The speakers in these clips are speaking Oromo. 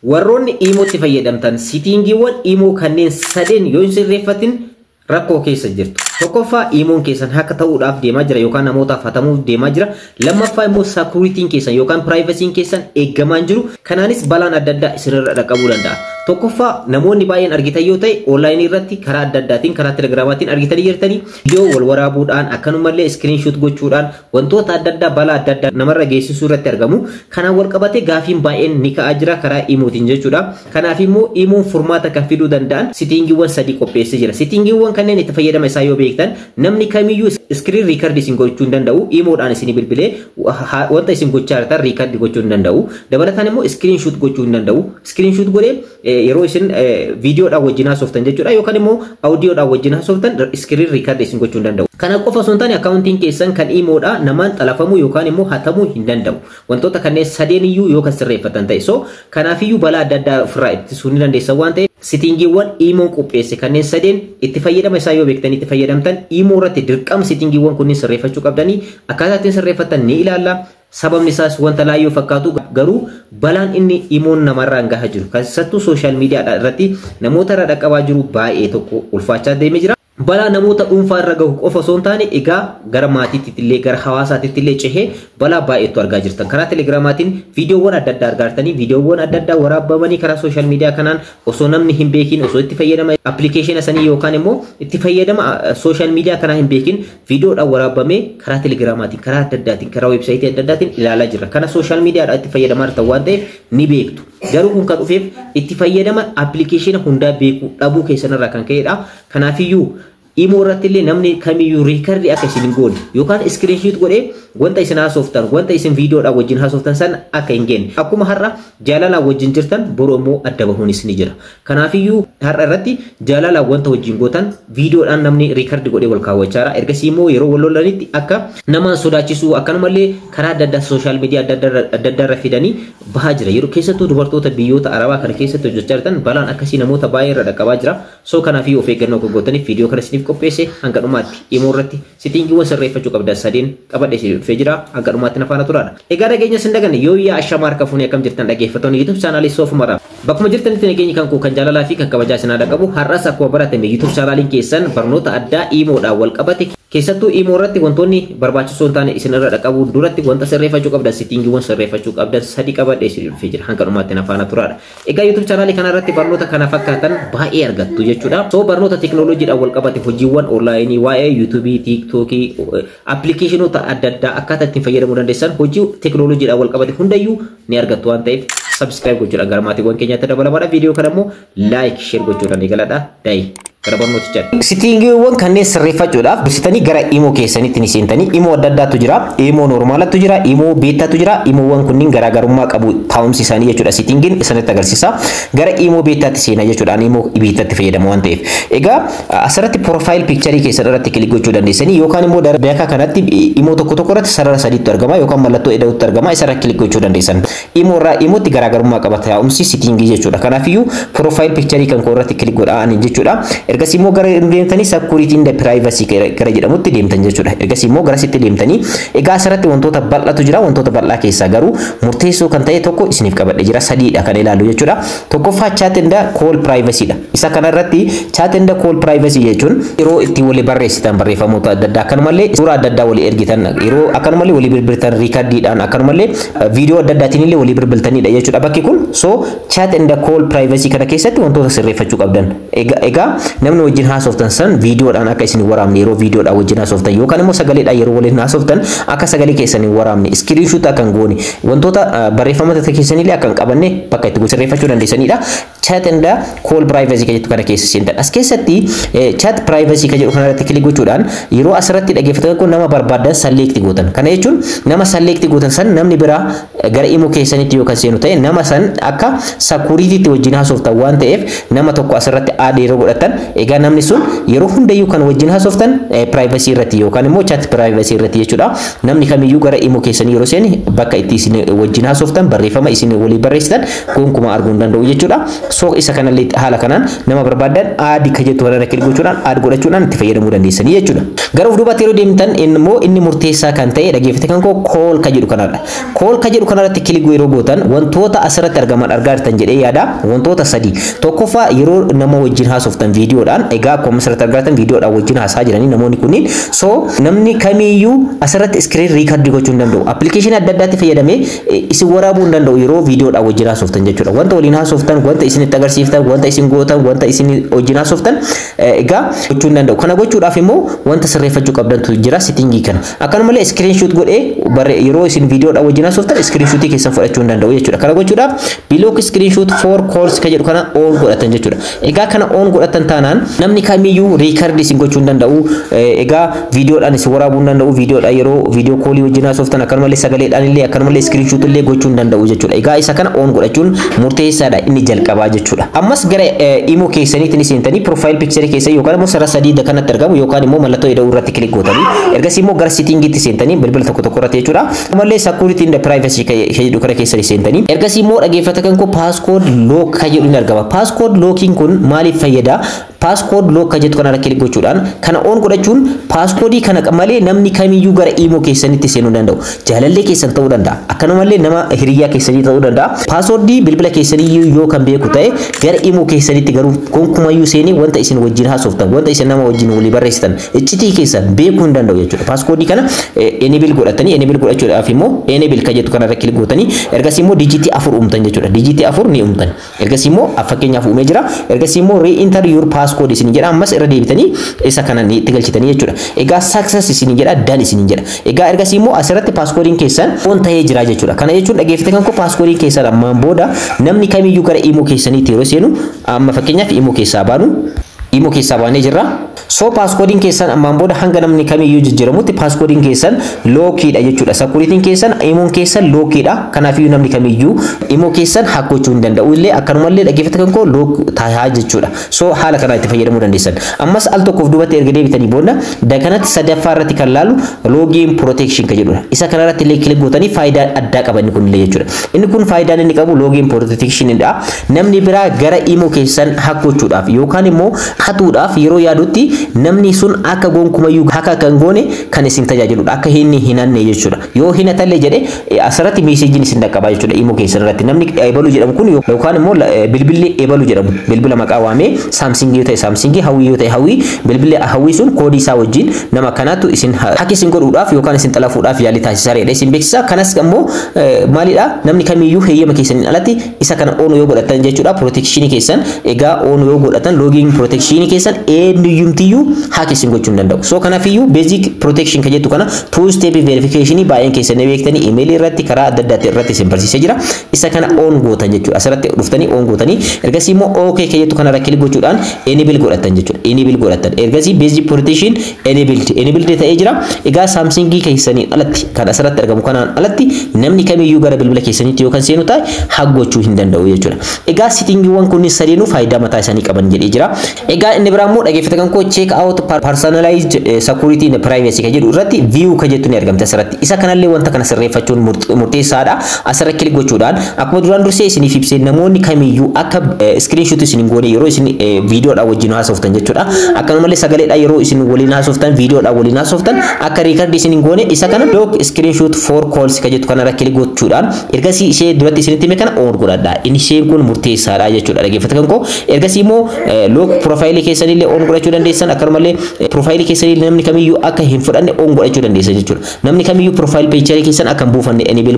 Warroonni Imootti fayyadamtan settingiiwwan Imoo kanneen sadeen yoo hin sirreeffatin rakkoo keessa jirtu. Tokkoffaa, Imoon keessan hack ta'uudhaaf deemaa jira yookaan namootaaf hatamuuf deemaa jira. Lammaffaa immoo securityn keessan yookaan privacyn keessan eeggamaa hin jiru. Kanaanis balaan adda addaa isinirra dhaqqabuu danda'a. Tokkoffaa, namoonni baay'een argitan yoo ta'e, onlineii irratti karaa adda addaatiin, karaa Telegramaatiin argitanii jirtanii, viidiyoo wal waraabuudhaan, akkanumallee screenshot gochuudhaan wantoota adda addaa balaa adda addaa namarra geessisuu irratti argamu. Kanaan wal qabatee gaafiin baay'een ni ka'aa jira karaa Imootiin jechuudha. Kanaaf immoo Imoon furmaata kan fiduu danda'an settingiiwwan sadii qopheessee jira. Settingiiwwan kanneen itti fayyadama isaa yoo beektan, namni kamiyyuu screen record isin gochuu hin danda'u. Imoodhaan isin bilbilee wanta isin gochaa jirtan record gochuu hin danda'u. Dabalataan immoo screenshot gochuu hin danda'u. Screenshot godhee yeroo isin viidiyoodhaan wajjin haasoftan jechuudha, yookaan immoo audiodhaan wajjin haasoftan, screen record isin gochuu hin danda'u. Kana qofa osoo hin taane, accountiin keessan kan Imoodhaa namaan xalafamuu yookaan immoo hatamuu hin danda'u. Wantoota kanneen sadeen iyyuu yoo kan sirreeffatan ta'e. So kanaafiyyuu balaa adda addaa ofirraa ittisuu ni dandeessan waan ta'eef, settingiiwwan Imoon qopheesse kanneen sadeen itti fayyadama isaa yoo beektanii itti fayyadamtan, Imoo irratti dirqama settingiiwwan kunniin sirreeffachuu qabdanii akkaataa ittiin sirreeffatan ni ilaalla. Sababni isaas wanta laayyoo fakkaatu garuu balaan inni Imoon namarraan gahaa jiru, keessattuu social media irratti namoota irra dhaqqabaa jiru, baay'ee tokko ulfaachaa deemee jira. Balaa namoota dhuunfaa irra gahu qofa osoo hin taane, egaa gara maatiitti illee, gara hawaasaatti illee cehee balaa baay'eetu argaa jirtan. Karaa Telegramaatiin viidiyoowwan adda addaa argaa jirtanii, viidiyoowwan adda addaa waraabamanii karaa social media kanaan osoo namni hin beekin, osoo itti fayyadama appilikeeshina sanii yookaan immoo itti fayyadama social media kanaa hin beekin, viidiyoodhaan waraabamee karaa Telegramaatiin, karaa adda addaatiin, karaa weebsaayitii adda addaatiin ilaalaa jirra. Kana social mediadhaan itti fayyadamaa jirtan waan ta'eef ni beektu. Garuu kun kan dhufeef itti fayyadama appilikeeshina hundaa beekuu dhabuu keessanirraa kan ka'edha. Kanaafiyyuu Imoo irratti illee namni kamiyyuu record akka isin hin goone yookaan screenshot godhee wanta isin haasoftan, wanta isin viidiyoodhaan wajjin haasoftan san akka hin geenne. Akkuma har'a jaalalaan wajjin jirtan, boru immoo adda bahuunis ni jira. Kanaafiyyuu har'a irratti jaalalaan wanta wajjin gootan viidiyoodhaan namni record godhee wal kaawwachaara. Ergasii immoo yeroo wal lolanitti akka namaan sodaachisuu, akkanumallee karaa adda addaa social media adda addaa irra fidanii bahaa jira. Yeroo keessattuu dubartoota biyyoota Arabaa kana keessatti hojjechaa jirtan, balaan akkasii namoota baay'ee irra dhaqqabaa jira. So kanaafiyyuu of eeggannoo akka gootaniif viidiyoo kana isiniif qopheesse. Hanga dhumaatti Imoo irratti settingiiwwan sirreeffachuu qabdan sadeen qabadhe isin dhufee jira. Hanga dhumaatti na faana turaadha. Egaa dhageenya sin daganne yoo yaa ashamaa harka fuunee, akkam jirtan dhaggeeffattoonni YouTube channelii Soofumara? Bakkuma jirtanitti nageenyi kan koo kan jaalalaa fi kan kabajaa isin haa qabu. Har'as akkuma baratame YouTube channeliin keessan barnoota addaa Imoodhaan wal qabate, keessattuu Imoo irratti wantoonni barbaachisoo hin taane isin irra dhaqqabu duratti wanta sirreeffachuu qabdan, settingiiwwan sirreeffachuu qabdan sadi qabadhe isin dhufee jira. Hanga dhumaatti na faana turaadha. Egaa YouTube channelii kana irratti barnoota kana fakkaatan baay'ee argattu jechuudha. So barnoota teekinooloojiidhaan wal qabate, hojiiwwan onlineii, waa'ee YouTubeii, TikTokii, appilikeeshinoota adda addaa akkaataa ittiin fayyadamuu dandeessan, hojii teekinooloojiidhaan wal qabate hundayyuu ni argattu waan ta'eef, subscribe gochuudhaan gara maatiiwwan keenyaatti dabalamaadha. Viidiyoo kana immoo like, share gochuudhaan eegaladha. Daayi gara barnootichaatti. Settingiiwwan kanneen sirreeffachuudhaaf dursitanii gara Imoo keessanitti ni seentanii. Imoo adda addaatu jira. Imoo normalatu jira. Imoo betatu jira. Imoowwan kunniin garaagarummaa qabu taa'umsi isaanii jechuudha. Settingiin isinitti agarsiisa. Gara Imoo betatti seenaa jechuudha. Ani Imoo betatti fayyadamu waan ta'eef. Egaa asirratti profile pictureii keessan irratti click gochuu dandeessanii, yookaan immoo bakka kanatti Imoo tokko tokko irratti sarara sadiitu argama yookaan mallattoo ida'utti argama, isarra click gochuu dandeessan. Imoo irraa Imootti garaagarummaa qaba taa'umsi settingii jechuudha. Kanaafiyyuu profile pictureii kan koo irratti click godhaa jechuudha. Ergasii immoo gara deemtanii security and privacy gara jedhamutti deemtan jechuudha. Ergasii immoo gara sitti deemtanii, egaa asirratti wantoota bal'atu jira. Wantoota bal'aa keessaa garuu murteessoo kan ta'e tokko isiniif qabadhe jira. Sadiidha kan ilaallu jechuudha. Tokkoffaa chat and call privacy dha. Isa kanarratti chat and call privacy jechuun yeroo itti walii barreessitan barreeffamoota adda addaa, akkanumallee suuraa adda addaa walii ergitan, yeroo akkanumallee walii bilbiltan recordiidhaan, akkanumallee viidiyoo adda addaatiin illee walii bilbiltanidha jechuudha bakki kun. So chat and call privacy kana keessatti wantoota sirreeffachuu qabdan. Egaa namni wajjin haasoftan san viidiyoodhaan akka isin waraabne, yeroo viidiyoodhaan wajjin haasoftan yookaan immoo sagaleedhaan yeroo waliin haasoftan akka sagalee keessan hin waraabne, screenshot akka hin goone, wantoota barreeffama keessanillee akka hin qabanne bakka itti sirreeffachuu dandeessanidha. Chat and call privacy kan jettu kana keessa seentan. As keessatti chat privacy kan jedhu kanarratti click gochuudhaan yeroo asirratti dhaggeeffatan kun nama barbaadan select gootan. Kana jechuun nama select gootan san namni biraa gara Imoo keessanitti yoo kan seenu ta'e, nama san akka securityitti wajjin haasoftan waan ta'eef, nama tokko asirratti add yeroo godhatan, egaa namni sun yeroo hundayyuu kan wajjin haasoftan privacy irratti yookaan immoo chat privacy irratti jechuudha. Namni kamiyyuu gara Imoo keessanii yeroo seeni bakka itti isin wajjin haasoftan, barreeffama isin walii barreessitan gonkumaa arguu hin danda'u jechuudha. So isa kanallee haala kanaan nama barbaadan add ka jettu kanarra click gochuudhaan add godhachuudhaan itti fayyadamuu dandeessanii jechuudha. Gara of duubaatti yeroo deemtan immoo inni murteessaa kan ta'e, dhaggeeffate kan koo, call ka jedhu kanadha. Call ka jedhu kanarratti click yeroo gootan wantoota asirratti argaman argaa jirtan jedhee yaada. Wantoota sadi. Tokkoffaa, yeroo nama wajjin haasoftan viidiyoodhaan, egaa akkuma asirratti argaa jirtan viidiyoodhaan wajjin haasaa jiranii namoonni kunniin. So namni kamiiyyuu asirratti screen record gochuu hin danda'u. Appilikeeshinii adda addaatti fayyadamee isin waraabuu hin danda'u yeroo viidiyoodhaan wajjin haasoftan jechuudha. Wanta waliin haasoftan, wanta isinitti agarsiiftan, wanta isin gootan, wanta isin wajjin haasoftan egaa gochuu hin danda'u. Kana gochuudhaaf immoo wanta sirreeffachuu qabdantu jira, settingii kana. Akkanumallee screenshot godhee yeroo isin viidiyoodhaan wajjin haasoftan screenshotii keessan fudhachuu hin danda'u jechuudha. Kana gochuudhaaf block screenshot for calls ka jedhu kana on godhatan jechuudha. Egaa kana on godhatan taanaan namni kamiyyuu record isin gochuu hin danda'u. Egaa viidiyoodhaan isin waraabuu hin danda'u. Viidiyoodhaan yeroo video callii wajjin haasoftan akkanumallee sagaleedhaan illee akkanumallee screenshot illee gochuu hin danda'u jechuudha. Egaa isa kana on godhachuun murteessaadha, inni jalqabaa jechuudha. Ammas gara imo keessaniitiin seentanii profile picture keessa yookaan immoo sarara sadii kanatti argamu yookaan immoo mallattoo ida'uu irratti click gootanii ergasii immoo gara settingiitti seentanii bilbila tokko tokko irratti jechuudha. Ammallee security and privacy jedhu kana keessa seentanii ergasii immoo, dhaggeeffata kan koo, passcode lock ka jedhu ni argama. Passcode lockiin kun maaliif fayyada? Passcode lock ka jettu kanarra click gochuudhaan kana on godhachuun passcodeii kana malee namni kamiyyuu gara imo keessanitti seenuu danda'u. Jaalallee keessan ta'uu danda'a. Akkanumallee nama hiriyaa keessanii ta'uu danda'a. Passwordii bilbila keessanii yoo kan beeku ta'e gara imo keessanitti garuu gonkumayyuu seenee wanta isin wajjin haasoftan, wanta isin nama wajjin walii barreessitan, iccitii keessan beekuu hin danda'u jechuudha. Passcodeii kana enable godhatanii, enable godhachuudhaaf immoo enable ka jettu kanarra click gootanii ergasii immoo digitii 4 uumtan jechuudha. Digitii 4 ni uumtan. Ergasii immoo fakkeenyaaf uumee jira. Ergasii immoo re-enter your passcode isin jedha, ammas irra deebitanii isa kana itti galchitanii jechuudha. Egaa success isin jedha, done isin jedha. Egaa ergasii immoo asirratti passcodeiin keessan on ta'ee jira jechuudha. Kana jechuun, dhaggeeffate kan koo, passcodeiin keessan ammaan booda namni kamiyyuu gara imo keessaniitti yeroo seenu, amma fakkeenyaaf imo keessaa baanu, imo keessaa baanee jirra. So passcodeiin keessan ammaan booda hanga namni kamiyyuu jijjiiramutti passcodeiin keessan lockiidha jechuudha. Securityn keessan, imoon keessan lockiidha. Kanaafiyyuu namni kamiyyuu imo keessan hack gochuu hin danda'u illee, akkanumallee, dhaggeeffata kan koo, lock tahaa jechuudha. So haala kanaan itti fayyadamuu dandeessan. Ammas al tokkoof duubatti erga deebitanii booda dakanatti sadaffaa irratti kan laalu login protection kan jedhudha. Isa kanarratti illee click gootanii faayidaa addaa qaba inni kun illee jechuudha. Inni kun faayidaan inni qabu login protectionidha. Namni biraa gara imo keessan hack gochuudhaaf yookaan immoo hatuudhaaf yeroo yaadutti namni sun akka gonkumayyuu haka kan goone kan isin tajaajiludha. Akka inni hin hanne jechuudha. Yoo hin hatallee jedhe asirratti messageiin isin dhaqqabaa jechuudha imo keessan irratti. Namni ebalu jedhamu kun yookaan immoo bilbilli ebalu jedhamu bilbila maqaa waamee, Samsungii yoo ta'e Samsungii, Hawwii yoo ta'e Hawwii, bilbilli Hawwii sun koodii isaa wajjin nama kanaatu isin hack isin godhuudhaaf yookaan isin xalafuudhaaf yaalii taasisaa jedhee isin beeksisa. Kanas immoo maalidha, namni kamiyyuu heeyyama keessaniin alatti isa kana on yoo godhatan jechuudha, protectionii keessan egaa on yoo godhatan, login protectionii keessan eenyumtiyyuu hack isin gochuu hin danda'u. So kanaafiyyuu basic protection kan jettu kana, two step verification baay'een keessan ni beektanii, email irratti karaa adda addaa irratti isin barsiisee jira. Isa kana on gootan jechuudha. Asirratti dhuftanii on gootanii ergasii immoo OK kan jettu kanarra click gochuudhaan enable godhatan jechuudha. Enable godhatan. Ergasii basic protection enabled enabled ta'ee jira. Egaa Samsungii keessanii alatti, kan asirratti argamu kanaan alatti, namni kamiyyuu gara bilbila keessaniitti yoo kan seenu ta'e hack gochuu hin danda'u jechuudha. Egaa settingiiwwan kunniin sadeenuu faayidaa mataa isaanii qaban jedhee jira. Egaa inni biraa immoo, dhaggeeffata kan koo, check out personalized security and privacy kan jedhu irratti view kan jettu ni argamte asirratti. Isa kanallee wanta kana sirreeffachuun murteessaadha. Asirra click gochuudhaan akkuma duraan dursee isiniif ibsee namoonni kamiyyuu akka screenshot isin hin goone yeroo isin viidiyoodhaan wajjin haasoftan jechuudha. Akkanumallee sagaleedhaan yeroo isin waliin haasoftan, viidiyoodhaan waliin haasoftan, akka record isin hin goone isa kana block screenshot for calls kan jettu kanarra click gochuudhaan ergasii ishee duratti isinitti hime kana on godhadha. Inni isheen kun murteessaadha jechuudha, dhaggeeffata kan koo. Ergasii immoo lock profileii keessanillee on godhachuu dandeessan, akkanumallee profileii keessanillee namni kamiyyuu akka hin fudhanne on godhachuu dandeessan jechuudha. Namni kamiyyuu profile pictureii keessan akka hin buufanne enable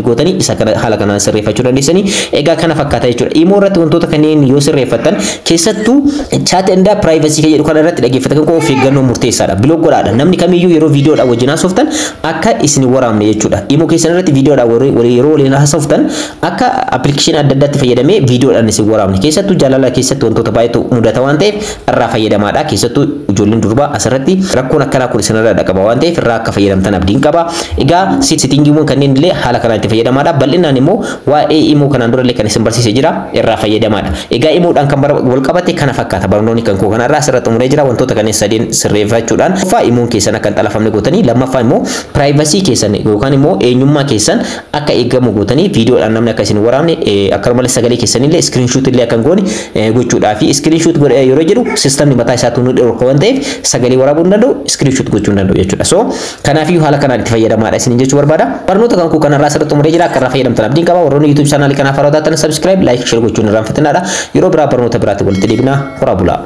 gootanii isa kana haala kanaan sirreeffachuu dandeessanii. Egaa kana fakkaata jechuudha. Imo irratti wantoota kanneen yoo sirreeffattan, keessattuu chat and privacy kan jedhu kana irratti, dhaggeeffata kan koo, of eeggannoo murteessaadha. Block godhaadha. Namni kamiyyuu yeroo viidiyoodhaan wajjin haasoftan akka isin waraabne jechuudha. Imo keessan irratti viidiyoodhaan yeroo waliin haasoftan akka appilikeeshinii adda addaatti fayyadamee viidiyoodhaan isin waraabne. Keessattuu jaalala keessatti wantoota baay'eetu mudata waan ta'eef waan ta'eef irraa fayyadamaadha. Keessattuu ijoolleen durbaa asirratti rakkoon akkanaa kun isinirra dhaqaba waan ta'eef irraa akka fayyadamtan abdiin qaba. Egaa settingiiwwan kanneen illee haala kanaan itti fayyadamaadha. Bal'inaan immoo waa'ee imoo kanaan dura illee kan isin barsiisee jira, irraa fayyadamaadha. Egaa imoodhaan kan wal qabate kana fakkaata. Barnoonni kan koo kanarraa asirratti xumuree jira. Wantoota kanneen sadeen sirreeffachuudhaan, tokkoffaa imoon keessan akka hin xalafamne gootanii, lammaffaa immoo privacy keessan yookaan immoo eenyummaa keessan akka eegamu gootanii, viidiyoodhaan namni akka isin waraabne, akkasumallee sagalee keessanillee screenshot illee akka hin goone gochuudhaa fi screenshot godhee yeroo jedhu systemni mataa isaatu nu dhorka waan ta'eef sagalee waraabuu hin danda'u, screenshot gochuu hin danda'u jechuudha. So kanaafiyyuu haala kanaan itti fayyadamaadha isiniin jechuu barbaada. Barnoota kan koo kanarraa asirratti xumuree jira. Akka irraa fayyadamtan abdiin qaba. Warroonni YouTube channelii kanaaf haaraa taatan subscribe, like, share gochuun irraanfatinaadha. Yeroo biraa barnoota biraatti walitti deebina. Horaa bulaa.